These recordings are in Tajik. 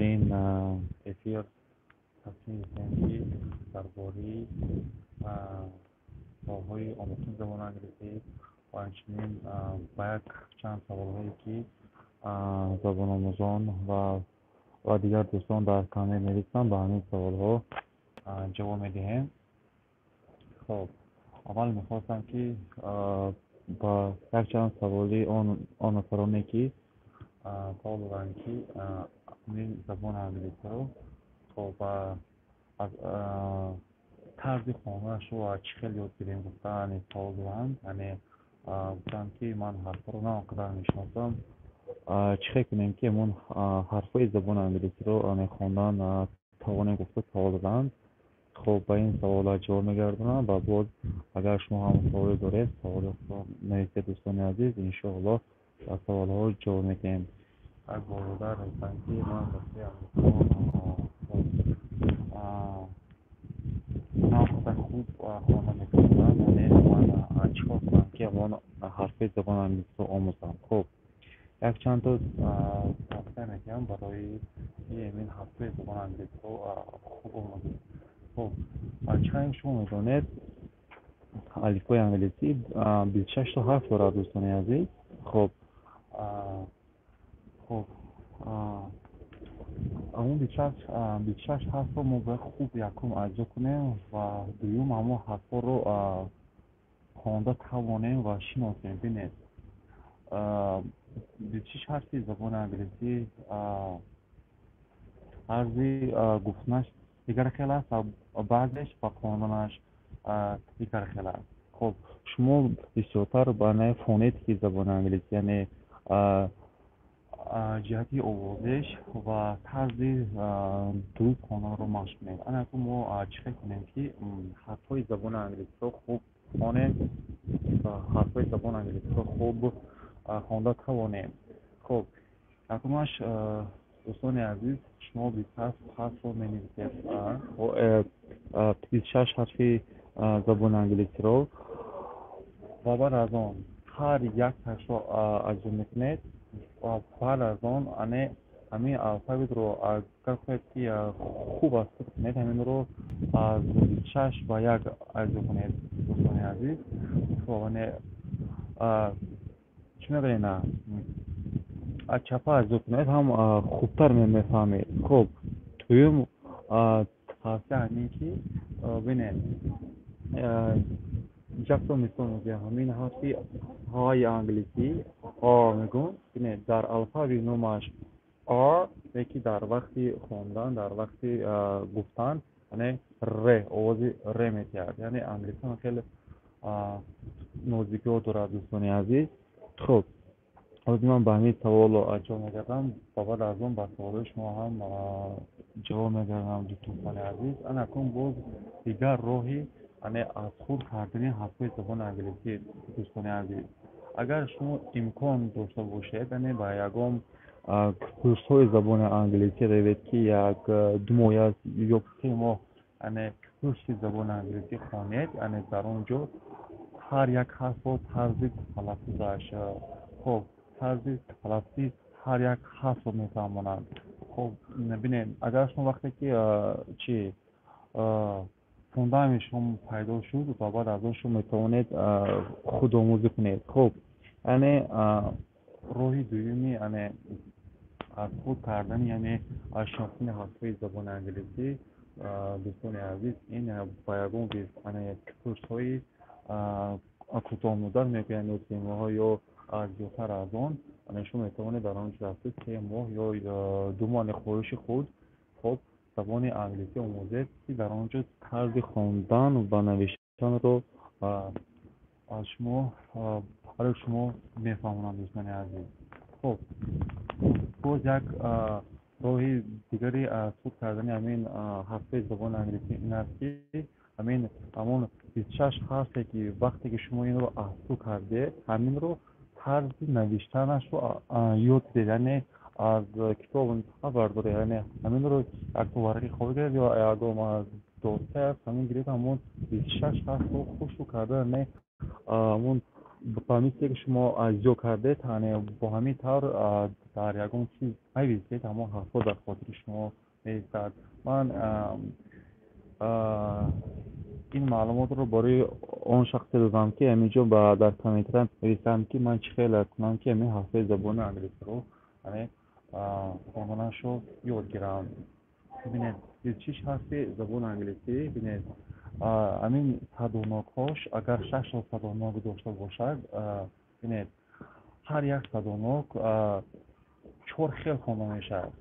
ин эфир тасмим гирифтем, ки дар бораи роҳҳои омӯхтани забони англисӣ ва инчунин ба як чанд саволҳое, ки забономӯзон ва дигар дӯстон дар коммент менависанд, ба ҳамин саволҳо ҷавоб медиҳем. Хоб, аввал мехостам, ки ба якчанд саволи он нафароне, ки савол доранд, ки ҳамин забони англисиро, хоб, аз тарзи хонданашро чӣ хел ёд гирем гуфта савол доранд. Яъне гуфтанд, ки ман ҳарфҳоро на он қадар мешиносам, чӣ хел кунем, ки ҳамон ҳарфҳои забони англисиро хондан тавонем гуфта савол доданд. Хоб, ба ин саволҳо ҷавоб мегардонам ва боз агар шумо ҳам саволе доред, саволи худро нависед, дӯстони азиз, иншоаллоҳ ба саволҳо ҷавоб медиҳем. Як бародар гуфтанд, ки ман бачаи Амрико на он қадар хуб хонда метавонам, яъне ман чӣ кор кунам, ки ҳамон ҳарфҳои забони англисиро омӯзам? Хуб, якчандто тавсия медиҳам барои ҳамин ҳарфҳои забони англисиро хуб омӯзед. Хуб, чӣ қадр шумо медонед, алифбои англисӣ 26-то ҳарф дорад, дӯстони азиз. Хуб, ҳамон 26 ҳарфро мо бояд хуб якум аҷзо кунем ва дуюм ҳамон ҳарфҳоро хонда тавонем ва шиносем. Бинед, 26 ҳарфи забони англисӣ тарзи гуфтанаш дигар хел аст ва баъзеш ба хонданаш дигар хел аст. Хуб, шумо бисёртар ба фонетики забони англисӣ, яъне ҷиҳати овозиш ва тарзи дуруст хонданро машқ кунед. Ана акнун мо чӣ хел кунем, ки ҳарфҳои забони англисиро хуб хонем ва ҳарфҳои забони англисиро хуб хонда тавонем? Хуб, якумаш, дӯстони азиз, шумо 28 ҳарфро менависед, 26 ҳарфи забони англисиро, ва баъд аз он ҳар якташро аҷзо мекунед ва баъд аз он ане ҳамин алфавитро, агар хоҳед, ки хуб аз худ кунед, ҳаминро аз 26 ба як аҷзо кунед, дӯстони азиз. Хоб, ане чӣ мегӯянд, аз чапа аҷзо кунед, ҳам хубтар мефаҳмед. Хуб, дуюм тавсия ҳамин, ки бинед, якто мисол мегӯям: ҳамин ҳарфи ҳаи англисӣ, а мегӯм, бинед, дар алфавит номаш R, леки дар вақти хондан, дар вақти гуфтан, яъне р, овози р медиҳад. Яъне англисон хеле нозикиҳо дорад, дӯстони азиз. Хуб, ҳозир ман ба ҳамин савол ҷавоб мегардам ва баъд аз он ба саволҳои шумо ҳам ҷавоб мегардам, дӯстони азиз. Ана акнун боз дигар роҳи, яъне аз худ кардани ҳарфҳои забони англисӣ, дӯстони азиз: агар шумо имкон дошта бошед, яъне ба ягон курсҳои забони англисӣ равед, ки як ду моҳ аст ё 3 моҳ, яъне курси забони англисӣ хонед, яъне дар он ҷо ҳар як ҳарфро, тарзи талаффузаш, хуб, тарзи талаффузи ҳар як ҳарфро мефаҳмонанд. Хуб, бинед, агар шумо вақте ки чи фундаменти шумо пайдо шуд ва баъд аз он шумо метавонед худомӯзӣ кунед. Хуб, яъне роҳи дуюми, яъне аз худ кардани, яъне аз шинохтани ҳарфҳои забони англисӣ, дӯстони азиз, ин ба ягон яъне курсҳои кӯтоҳмуддат мегӯянд ё 3 моҳа ё зиёдтар аз он, яъне шумо метавонед дар он ҷо рафта 3 моҳ ё 2 моҳ, яъне хоҳиши худ, хуб, забони англисӣ омӯзед, ки дар он ҷо тарзи хондан ва навиштанро аз шумо барои шумо мефаҳмонанд, дӯстони азиз. Хуб, боз як роҳи дигари аз худ кардани ҳамин ҳарфҳои забони англисӣ ин аст, ки ҳамин ҳамон 26 ҳарфе, ки вақте ки шумо инро аз худ кардед, ҳаминро тарзи навиштанашро ёд гиред, яъне аз китоб набардоред, яъне ҳаминро якто варақи қоғаз гиред ё ягон доска аст, ҳамин гиред, ҳамон 26 ҳарфро хушрӯ карда, яъне ҳамон Ба мисле ки шумо зиёд кардед, яъне бо ҳамин тавр дар ягон чиз нависед, ҳамон ҳарфҳо дар хотири шумо меистад. Ман ин маълумотро барои он шахсе додам, ки ҳамин ҷо дар комментария нависанд, ки ман чӣ хел кунам, ки ҳамин ҳарфҳои забони англисиро, яъне хонданашро ёд гирам. Бинед, 26 ҳарфи забони англисӣ. Бинед, ҳамин садонокҳош агар шаш то садонок дошта бошад, бинед, ҳар як садонок чор хел хонда мешавад.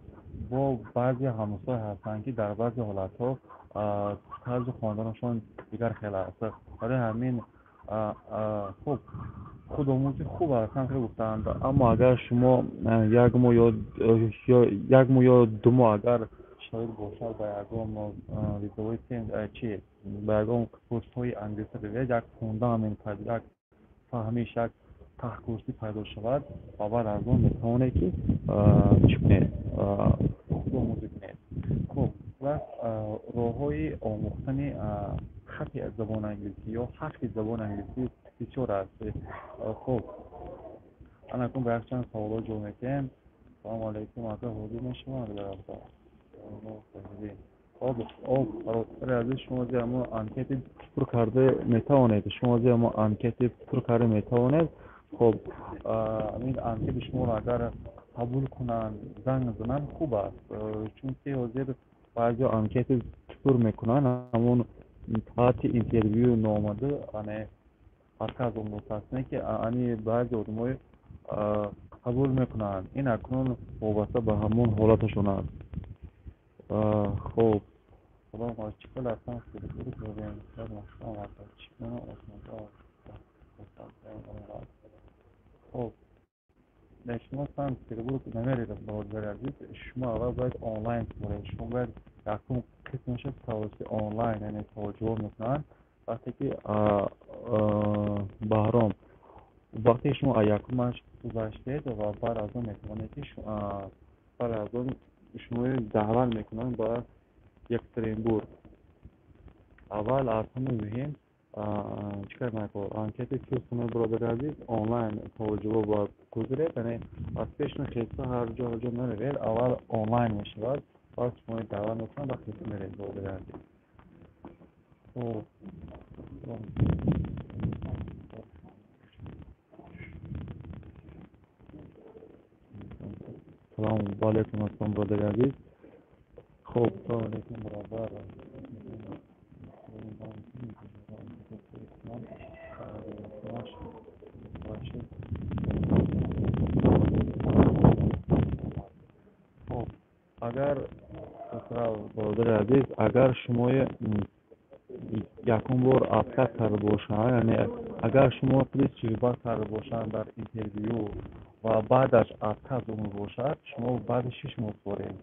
Бо баъзе ҳамсоя ҳастанд, ки дар баъзе ҳолатҳо тарзи хонданашон дигар хел аст. Барои ҳамин, хуб, худомӯзӣ хуб аст, ҳам хел гуфтанд, аммо агар шумо як моҳ ё 1 моҳ ё 2 моҳ агар шароит бошад, ба ягон визовой чи, ба ягон курсҳои англисӣ равед, як фундамент, як фаҳмиш, як таҳкурсӣ пайдо шавад ва баъд аз он метавонед, ки чӣ кунед, худомӯзӣ кунед. Хуб, хулас, роҳҳои омӯхтани хати забони англисӣ ё ҳарфи забони англисӣ бисёр аст. Хуб, ана акнун ба якчанд саволҳо ҷавоб медиҳем. Салому алайкум, ака, ҳозир мешавам. Хоб, бародари азиз, шумо зери ҳамон анкети пур карда метавонед, шумо зери ҳамон анкети пур карда метавонед. Хуб, ҳамин анкети шуморо агар қабул кунанд, занг зананд, хуб аст, чунки ҳозир баъзеҳо анкети пур мекунанд, ҳамон соати интервю наомада, ане отказ мутаассифона, ки ани баъзе одамои қабул мекунанд. Ин акнун вобаста ба ҳамон ҳолаташон аст. Хуб, салом, чӣ хел аз Санкт-Петербург дорем? Чӣ гуна осонтар? Хуб, шумо Санкт-Петербург намеред, бародари азиз. Шумо аввал бояд онлайн супоред. Шумо бояд якум қисмаша тавассути онлайн, яъне саволҷавоб мекунанд. Вақте ки, Баҳром, вақте шумо аз якумаш гузаштед ва баъд аз он метавонед, ки баъд аз он шуморо даъват мекунанд ба Екатеринбург. Аввал аз ҳама муҳим чӣ кар накор, анкети пур кунед, бародари азиз, онлайн саволҷавоб бояд гузаред, яъне аз пешно хеста ҳар ҷо, ҳар ҷо наравед, аввал онлайн мешавад, баъд шуморо даъват мекунанд ва хеста меред, бародари азиз. Хуб, салому алайкум ассалом, бародари азиз. Хуб, салому алайкум, бародар. Хуб, агар, бародари азиз, агар шумои якум бор отказ карда бошанд, яъне агар шумо плюс суҳбат карда бошанд дар интервю ва баъдаш отказ омада бошад, шумо баъди 6 моҳ супоред.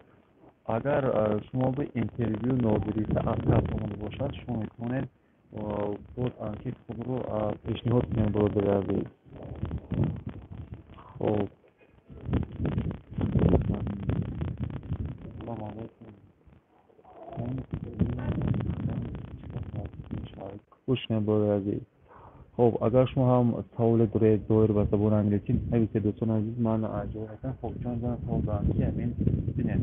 Агар шумо ба интервю ногирифта отказ омада бошад, шумо метавонед боз анкети худро пешниҳод кунед, бародари азиз. Хуб, салому алайкум. Гӯш кунед, бародари азиз. Хуб, агар шумо ҳам саволе доред доир ба забони англисӣ, нависед, дӯстони азиз, ман ҷавоб медиҳам. Хуб, чанд зан савол дорам, ки ҳамин, бинед,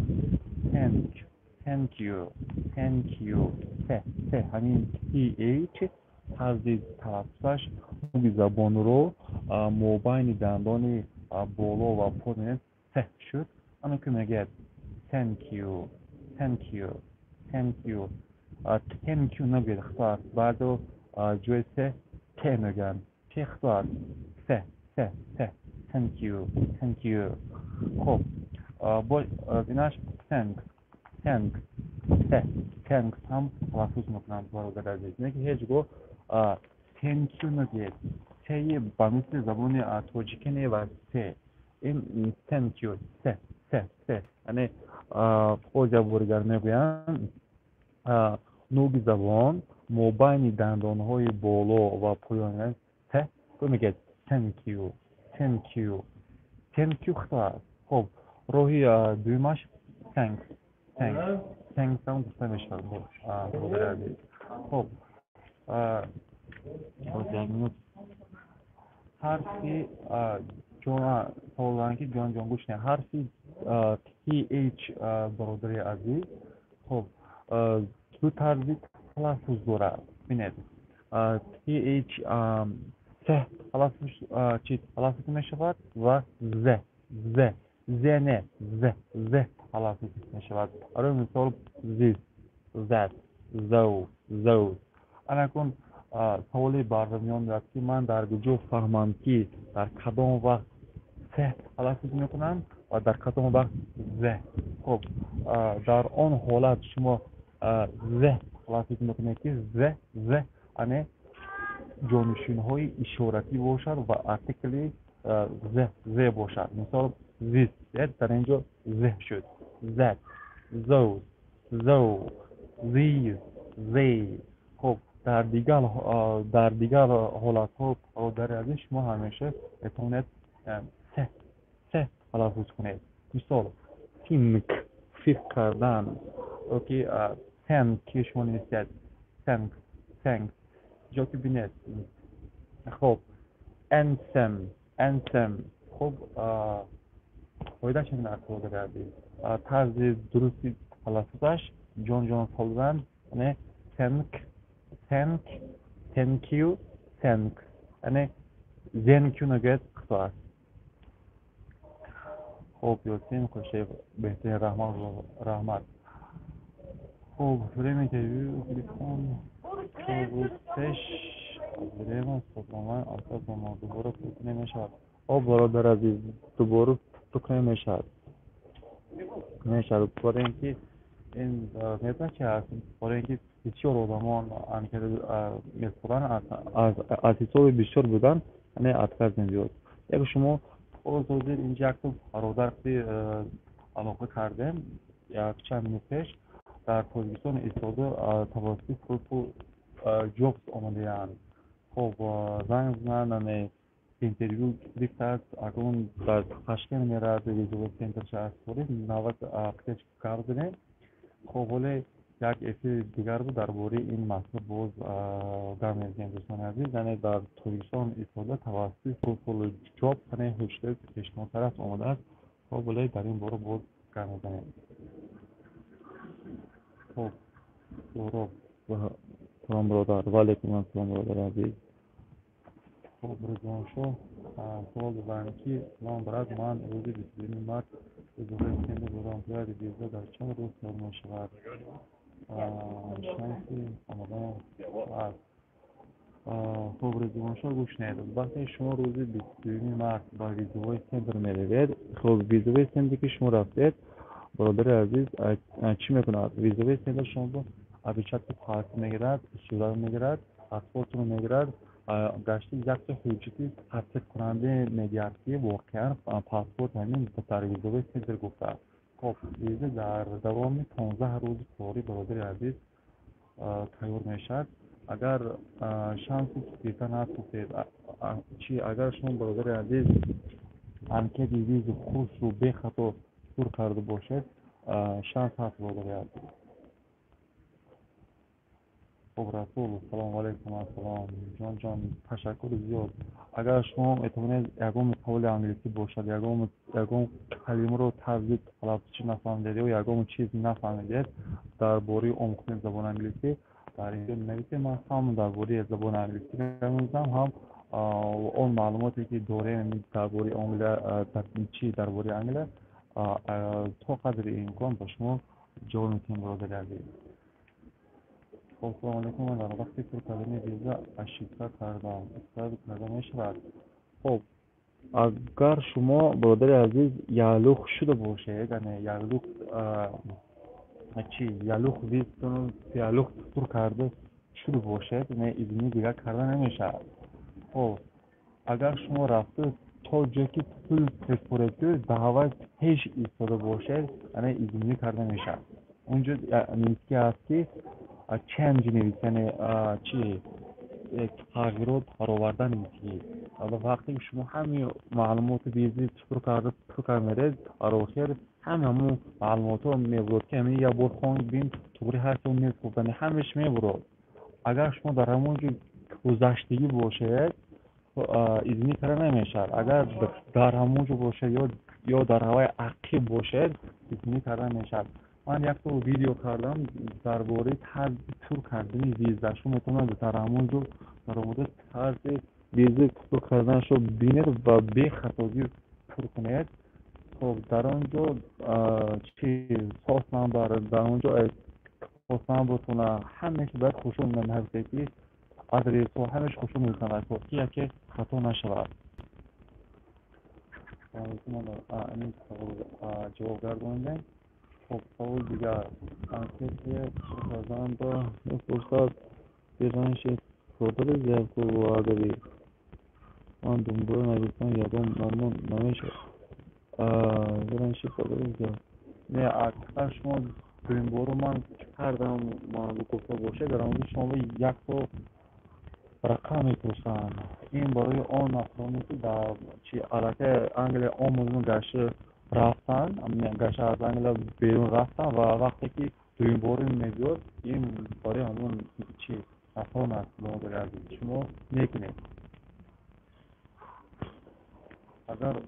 thank you, thank you, т т, ҳамин th тарзи талаффузаш нуги забонро мобайни дандони боло ва поён т шуд, ана ки мегӯяд thank you, thank you, thank you, thank you нагӯяд, хато аст. Баъзео ҷои с т мегӯянд, т хато аст, с с т, thank you, thank you. Хуб, боз инаш thanks, thanks, т, thanks ҳам талаффуз мекунанд, бародари азиз. Не ки ҳеҷ гоҳ thank you нагӯед, теи ба мисли забони тоҷикӣ не ва се ин thank you, с с с, яъне боз як бори дигар мегӯям, нуги забон мобайни дандонҳои боло ва поён т мегӯяд thank you, thank you, thank you хато аст. Хуб, роҳи дуюмаш thanks, thanks, thanks ҳам гуфта мешавад, бародари азиз. Хуб, боз як минут. Ҳарфи савол доранд, ки ҷон ҷон, гӯш кунед, ҳарфи th, бародари азиз, хуб, ду тарзи талаффуз дорад. Бинед, th се талаффуз, чи талаффуз мешавад ва з, з, з, не з, з талаффуз мешавад. Барои мисол, this, that, those, those. Анакун саволе бар миён меояд, ки ман дар куҷо фаҳмам, ки дар кадом вақт се талаффуз мекунам ва дар кадом вақт з? Хуб, дар он ҳолат шумо з талаффуз мекунед, ки з, з ане ҷонишинҳои ишоратӣ бошад ва артикли the, the бошад. Мисол, this, дар ин ҷо з шуд, that, those, those, these, they. Хуб, дар дигар ҳолатҳо, бародари азиз, шумо ҳамеша метавонед се, се талаффуз кунед. Мисол, think, фикр кардан, ки thank, ки шумо нависед thank, thank ҷо ки бинед. Хуб, anthem, anthem. Хуб, фоида чунин аст, бародари азиз, тарзи дурусти талаффузаш, ҷон ҷон савол, яъне thank, thank, thank you, thanks, яъне thank you нагӯяд, хато аст. Хуб, Ёсин Хуршеев, беҳтарин, раҳмат, раҳмат. Хуб, время интервью гирифтан 4 рӯз пеш аз время онлайн отказ намуд, дубора пур кунем мешавад? О, бародар азиз, дубора пур кунем мешавад, мешавад, барои ин ки ин медонед чи ҳаст? Барои ин ки бисёр одамон анкета месупоранд, аз ҳисоби бисёр будан яъне отказ мебиёд. Як шумо боз ҳозир инҷа якто бародар алоқа кардем якчанд минут пеш, дар Тоҷикистон истода, тавассути пул Jobs омадаанд. Хуб, занг зананд, интервю гирифтааст, акнун дар Ташкент меравад, визовый центр ша аз торик навбат пеш гап задем. Хуб, ҳоле як эфири дигар буд, дар бораи ин масъала боз гап мезанем, дӯстони азиз. Яъне дар Тоҷикистон истода, тавассути пул Job, яъне ҳуҷҷати пешниҳодтар аст, омадааст. Хуб, вале дар ин бора боз гап мезанем. Хуб, Суҳроб, салом, бародар. Ва алайкум ассалом, бародари азиз. Хуб, Ризвоншоҳ савол доданд, ки салом, брат, ман рӯзи 22-юми март визовый центр дорам, бояд виза дар чанд рӯз тайёр мешавад? Шанси омадан аст? Хуб, Ризвоншоҳ, гӯш кунед, вақте шумо рӯзи 22-юми март ба визовый центр меравед, хуб, визовый центре ки шумо рафтед, бародари азиз, чӣ мекунад визовый центр? Шумо отпечатки палец мегирад, сурат мегирад, паспортро мегирад, гашти якто ҳуҷҷати тасдиқкунанда медиҳад, ки воқеан паспорт ҳамин дар визовый центр гуфтааст. Хуб, виза дар давоми 15 рӯзи корӣ, бародари азиз, тайёр мешавад. Агар шанси гирифтан ҳаст, гуфтед чи, агар шумо, бародари азиз, анкети визу хушру бехато пур карда бошед, шанс ҳаст, бародари азиз. Хуб, Расул, салому алайкум. Ассалом, ҷон ҷон, ташаккури зиёд. Агар шумо метавонед, ягон саволи англисӣ бошад, ягон калимаро тарзи талаффузши нафаҳмидед ё ягон чиз нафаҳмидед дар бораи омӯхтани забони англисӣ, дар инҷо нависед. Ман ҳам дар бораи забони англисӣ меомӯзам, ҳам он маълумоте ки дорем дар бораи Англия, чи дар бораи Англия, то қадри имкон ба шумо ҷавоб медиҳем, бародари азиз. Хуб, салому алайкум, ман дар вақти пур кардани виза ошибка кардам, исправить карда мешавад? Хуб, агар шумо, бародари азиз, ялух шуда бошед, яъне ялух чи ялух визатонро ялух пур карда шуда бошед, яъне изини дигар карда намешавад. Хуб, агар шумо рафта то ҷое ки пул месупоред, даъват пеш истода бошед, яъне изинӣ карда мешавад. Унҷо нависта аст, ки change навис, яъне чи тағйирот баровардан нависӣ. Ва вақте ки шумо ҳамаи маълумоти визаи пур карда, пур карда меред, дар охир ҳама ҳамун маълумотҳо мебурод, ки ҳамин як бор хон, бин, туғри ҳаст ё нест гуфтани, ҳамааш мебурод. Агар шумо дар ҳамон ҷо гузаштагӣ бошед. Изни карда намешавад. Агар дар ҳамон ҷо бошед ё дар ҳаваи ақиб бошед, изни карда мешавад. Ман якто видео кардам дар бораи тарзи пур кардани виза. Шумо метавонед дар ҳамон ҷо даромада тарзи виза пур карданашро бинед ва бехатогӣ пур кунед. Хоб, дар он ҷо чи SOS number, дар он ҷо SOS number тона ҳамааш бояд хушрӯ нависед, ки адресҳо ҳамааш хушрӯ нависанд, ки яке хато нашавад. Ин савол ҷавоб гардонидем. Хоб, саволи дигар. Анкета пур кардан ба мепурсад: "Ты продали заявку в Аглии?" Ман думбора нависам, ягон маъно намешавад. Раньше подали заявку. Не, агар шумо дуюмборо ман кардам гуфта бошед, дар он ҷо шумо якто рақам мепурсанд. Ин барои он нафароне, ки дар чи аллакай Англия омадану гашта рафтанд, гашта аз Англия берун рафтанд ва вақте ки дуюмборо мебиёд, ин барои ҳамон чи нафарон аст. Бародари азиз, шумо мекунед. Агар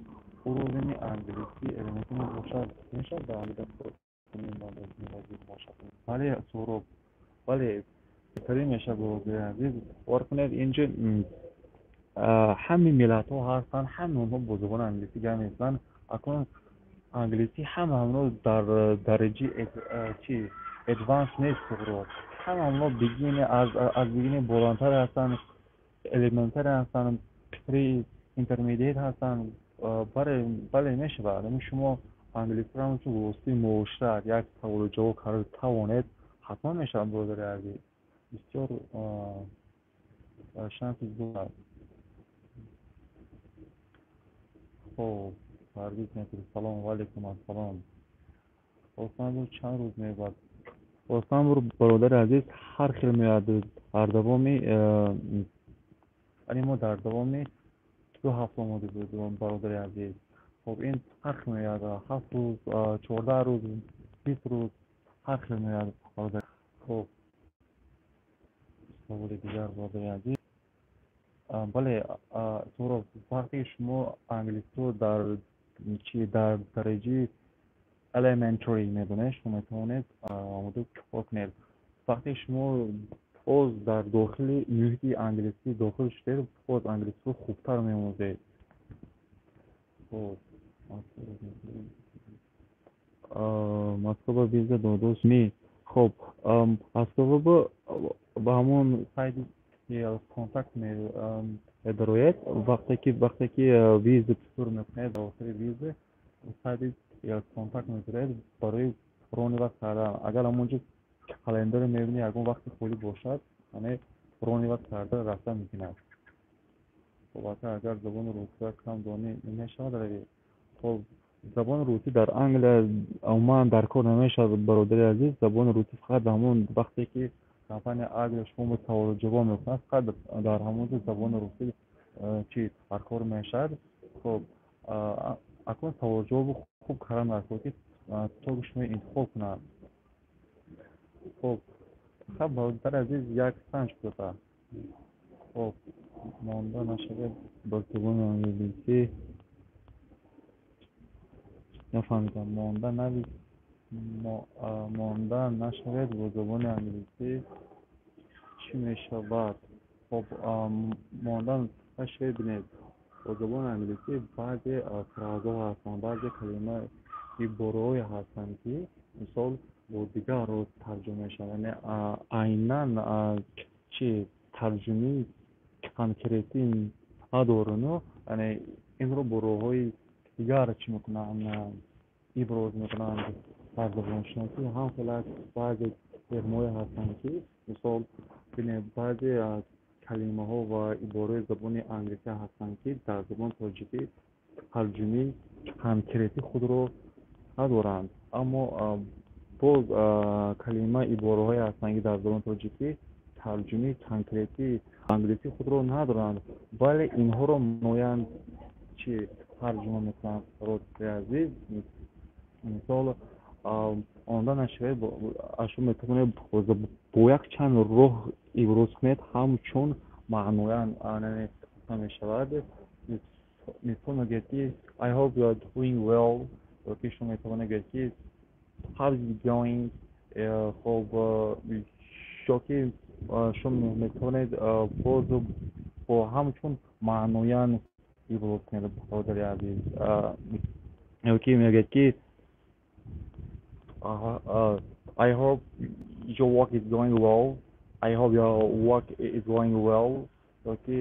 уровень и англисӣ элементарный бошад, мешавад ба Англия кор кунем? Бале, Суҳроб, бале, беҳтарин мешавад, бародари азиз. Бовар кунед, инҷо ҳамаи миллатҳо ҳастанд, ҳамаи онҳо бо забони англисӣ гап мезананд. Акнун англисӣ ҳама ҳамонҳо дар дараҷаи чи advance нест, Суҳроб. Ҳама ҳамонҳо beginner, аз beginner болотар ҳастанд, elementary ҳастанд, pre intermediate ҳастанд. Бале, бале, мешавад. Ами шумо англисиро ҳамчун воситаи муошират, як саволу ҷавоб карда тавонед, ҳатман мешавад, бародари азиз. Бисёр шанси зиёд аст. Хоб, Парвиз мепурсад: "Салом алайкум." Ассалом. Османбур чанд рӯз меёбад? Османбур, бародари азиз, ҳар хел меояд. Дар давоми, яъне мо дар давоми 2 ҳафта омода будем, бародари азиз. Хоб, ин ҳар хел меояд: 7 рӯз, 14 рӯз, 20 рӯз, ҳар хел меояд, бародар. Хоб, саволи дигар, бародари азиз. Бале, Суҳроб, вақте ки шумо англисиро дар чи дар дараҷаи elementary медонед, шумо метавонед омода кор кунед. Вақте шумо боз дар дохили муҳити англисӣ дохил шудед, боз англисиро хубтар меомӯзед. Хоб, Москва виза додост ми? Хоб, Москва ба ҳамон сайти контакт медароед. Вақте ки виза пур мекунед, дар охири виза сайти контакт медароед барои бронировать кардан. Агар ҳамонҷо календаре мебинӣ, ягон вақти холӣ бошад, яъне бронировать карда рафта мумкин аст. Хоб, ака, агар забони русия кам донӣ, мешавад равӣ? Хоб, забони русӣ дар Англия умуман дар кор намешавад, бародари азиз. Забони русӣ фақат ҳамон вақте ки компания Англия шумо саволу ҷавоб мекунад, фақат дар ҳамон ҷо забони русӣ чи дар кор мешавад. Хоб, акнун саволу ҷавобу хуб кардан дар кор, ки то шумо интихоб кунанд. Хоб, хаб, бародари азиз, як санҷ кӯта. Хоб, монда нашавед ба забони англисӣ. Нафаҳмидам. Монда навис, монда нашавед бо забони англисӣ чӣ мешавад? Хоб, монда нашавед. Бинед, бо забони англисӣ баъзе фразаҳо ҳастанд, баъзе калима, ибораҳое ҳастанд, ки мисол бо дигар роҳ тарҷума мешаванд, яъне айнан чи тарҷумаи конкретӣ надорану, яъне инро бо роҳҳои дигар чӣ мекунанд, иброз мекунанд. Дар забоншиносӣ ҳам хел аст. Баъзе термҳое ҳастанд, ки мисол, бинед, баъзе калимаҳо ва ибораҳои забони англисӣ ҳастанд, ки дар забони тоҷикӣ тарҷумаи конкретӣ худро надоранд, аммо боз калима, ибораҳое ҳастанд, ки дар забони тоҷикӣ тарҷумаи конкретии англисӣ худро надоранд, вале инҳоро ноянд чи тарҷума мекунанд. Бародари азиз, мисол, онда нашавед, шумо метавонед бо якчанд роҳ иброз кунед, ҳамчун маъноян, яъне гуфта мешавад. Мисол мегӯяд, ки "I hope you are doing well", ё ки шумо метавонед гӯед, ки "How is it going?" Хоб, ё ки шумо метавонед боз бо ҳамчун маъноян иброз кунед, бародари азиз. Ё ки мегӯяд, ки "I hope your work is going well", "I hope your work is going well", ё ки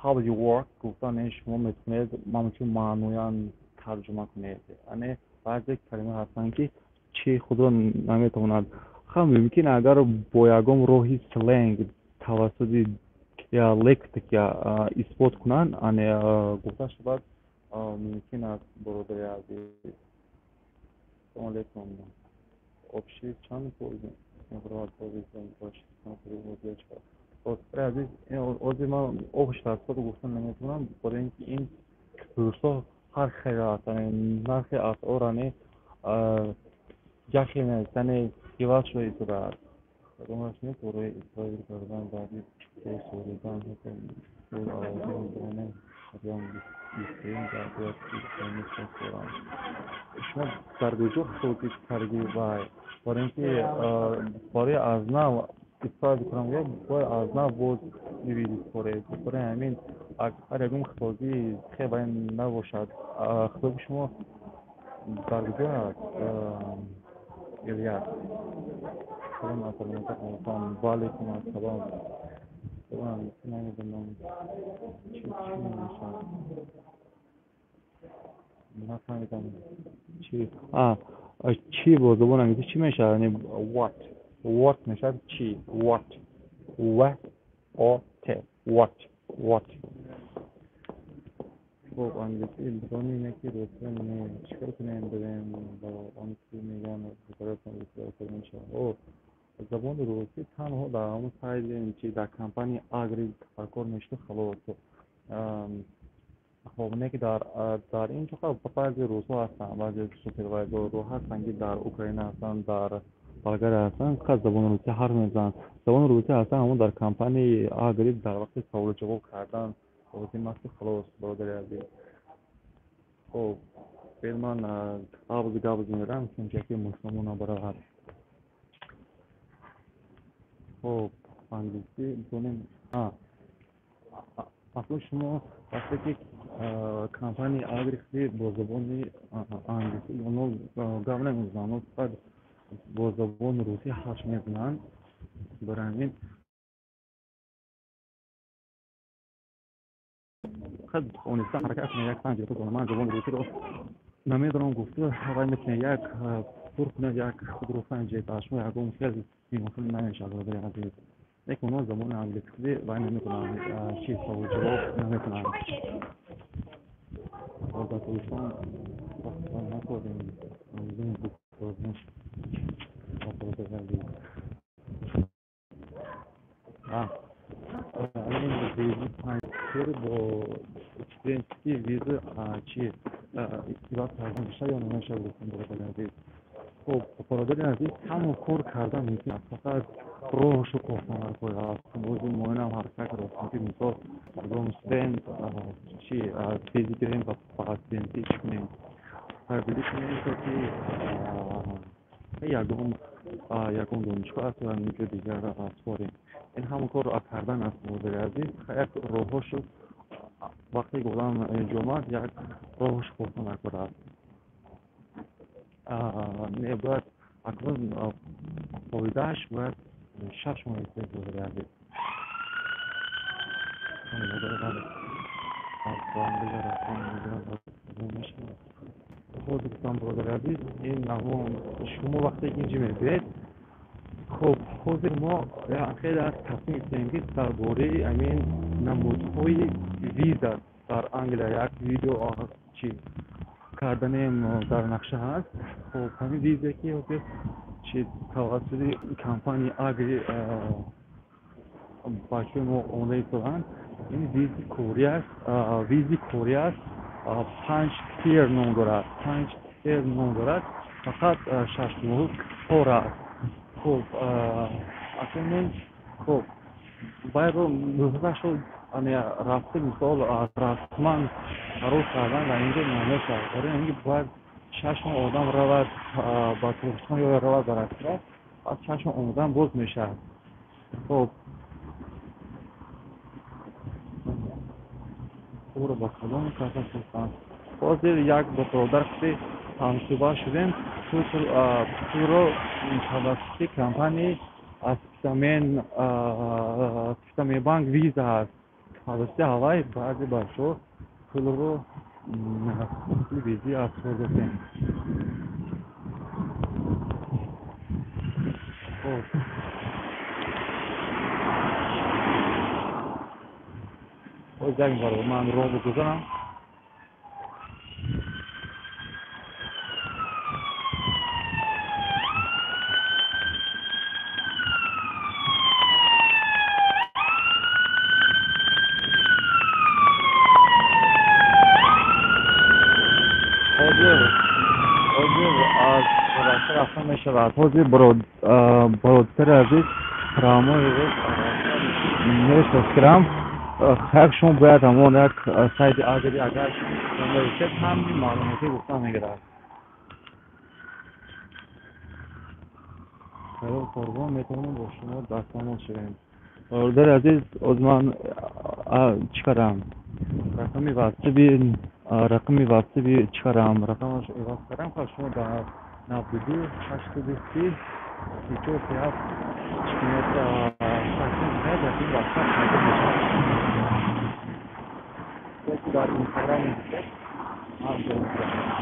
"How is your work?" гуфтан шумо метавонед ҳамчун маъноян тарҷума кунед. Яъне баъзе калима ҳастанд, ки чи худро наметавонад. Ха, мумкин, агар бо ягон роҳи сленг тавассути лексика исбот кунанд, ане гуфта шавад, мумкин аст, бародари азиз. Ассалому алайкум, общий чанд пул мебарояд? Бародари азиз, ҳозир ман общий расход гуфта наметавонам, барои ин ки ин рӯзҳо ҳар хел аст, нархи асъор ане як хел нест, яъне иваз шуда истодааст. Кадомаш нест барои исроил кардан баъди пул супоридан пул алоҳида метавонем ҷараён бистуюм дар бояд супорам. Шумо дар куҷо худӣ кардӣ? Вай, барои ин ки барои аз нав исправить кунам, бояд аз нав боз виза супоред. Барои ҳамин агар ягон хатогӣ хеле набошад, хатогии шумо дар куҷо аст, Ильяс? Салом ассалому ва алайкум ассалом. Намедонам, чӣ чӣ мешавад, нафаҳмидам. Чи чӣ бо забони англисӣ чӣ мешавад? Яъне what, what мешавад чӣ, what, в о т, what, what. Хуб, англисӣ донем, яки русия не, чӣ кор кунем? Бирем ба он ки мегӯянд. Мешавад забони русӣ танҳо дар ҳамон сайти чи дар компанияи Агри дар кор мешуд, халос. Хоб, не ки дар ин ҷо баъзе русҳо ҳастанд, баъзе супервайзорҳо ҳастанд, ки дар Украина ҳастанд, дар Болгария ҳастанд, фақат забони русӣ ҳарф мезананд. Забони русӣ ҳастанд, ҳамон дар компанияи Агри дар вақти саволу ҷавоб кардан лозим асту халос, бародари азиз. Хоб, феъл ман ғабз габз мерам, чунки мушкилмо набаравад. Хоб, англисӣ донем. Асло шумо вақте ки компанияи Агри бо забони англисӣ онҳо гап намезананд, онҳо фақат бо забони русӣ ҳарф мезананд. Барои ҳамин фақат ониста ҳаракат кунед, як панҷ дақиқа. Ман забони русиро намедонам гуфта вай метавонед як пур кунед, як худро санҷед, аз шумо ягон хел мумкин намешавад, бародари азиз. Лекин онҳо забони англисӣ вай намекунанд, чи савол ҷавоб намекунанд. Дар Тоҷикистон накардем. Бародари азиз, панҷ бо студентский виза чи иваз кардан мешавад ё намешавад, гуфтем, бародари азиз. Хуб, бародари азиз, ҳамон кор кардан мумкин аст, фақат роҳашро кофтан дар кор аст. Бози муоинам ҳаракат кардастам, ки мисол ягон студент чи виза гирем ва ба студентӣ чӣ кунем, виза кунем, то ки ягон донишгоҳ аст ё ҷо дигар супорем. Ин ҳамон кор кардан аст, бародари азиз. Як роҳҳошу вақте ки одам инҷо омад, як роҳашо кофтан дар кор аст. Не, бояд акнун фоидааш бояд 6 моҳ истед, бародари азиз. Ҳозир гуфтам, бародари азиз, ин ҳамон шумо вақте ки инҷо мебиед. Хуб, ҳозир мо хеле тасмим гирифтем, ки дар бораи ҳамин намудҳои виза дар Англия як видео чи карданем дар нақша ҳаст. Хуб, ҳамин виза, ки ҳозир чи тавассути компанияи Агри бачаҳои мо омода истоданд, ин визи корӣ аст, визи корӣ аст, панҷ tier ном дорад, панҷ tier ном дорад, фақат 6 моҳ кор аст. Хуб, акнун хуб, байро муҳлаташро Рафти, мисол, расман қарор кардан дар инҷо намешавад. Барои ин ки бояд 6 моҳ одам равад ба Тоҷикистон ё равад ба Россия, пас 6 моҳ омадан боз мешавад. Хоб, ӯро ба кадом каса фурӯхтанд? Ҳозир як бародар ки ҳамсӯҳбат шудем, пулро тавассути компанияи Спитаменбанк виза ҳаст, тавассути ҳавай баъзе бачаҳо пулро, пули визаи аз додем. Хоб, боз як баробар ман роҳ бигузарам. Ҳозир аз рафта рафта мешавад. Ҳозир, бародари азиз, прямой нест фикрам. Як шумо бояд ҳамон як сайти Азери, агар нависед, ҳамин маълумоти гуфта мегирад. Корвон, метавонем бо шумо дар тамос шавем. Бародари азиз, оз ман чӣ кардам? Рақами ватсаби чӣ кардам? Рақамашро иваз кардам. Ха, шумо дар 92 830 34 37 чӣ кунед, сакин кунед, рақами ватсап пайдо мешавад. Яке дар Инстаграм мегӯед, ман ҷавоб медиҳам.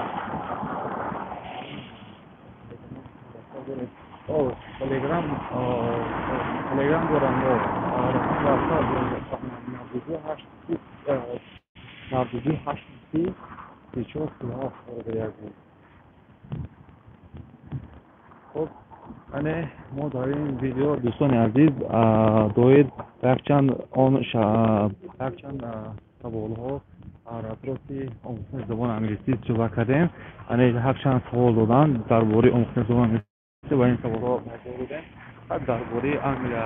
Телеграм дорам. Рақами ватсап 92 8 92 830 34 37, бародари азиз. Хоб, яъне мо дар ин видео, дӯстони азиз, доир якчанд он якчанд саволҳо дар атрофи омӯхтани забони англисӣ суҳбат кардем. Яъне якчанд савол доданд дар бораи омӯхтани забони англисӣ ва ин саволҳо ҷавоб додем. Баъд дар бораи Англия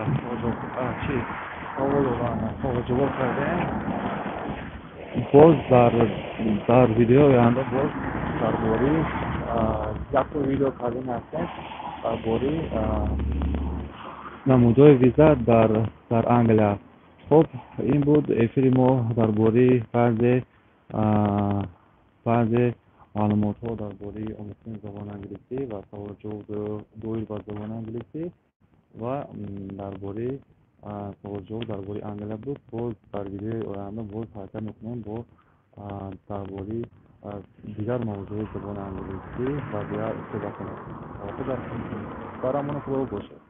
чи савол доданд, савол ҷавоб кардем. Боз дар видеои оянда боз дар бораи якто видео кардем ҳастем дар бораи намудҳои виза дар Англия. Хоб, ин буд эфири мо дар бораи баъзе маълумотҳо дар бораи омӯхтани забони англисӣ ва саволу ҷавоб доир ба забони англисӣ ва дар бораи саволу ҷавоб дар бораи Англия буд. Боз дар видеои оянда боз ҳаракат мекунем, бо дар бораи дигар мавзӯъҳои забони англисӣ ва дигар суҳбат кунем. Дар амони Худо бошед.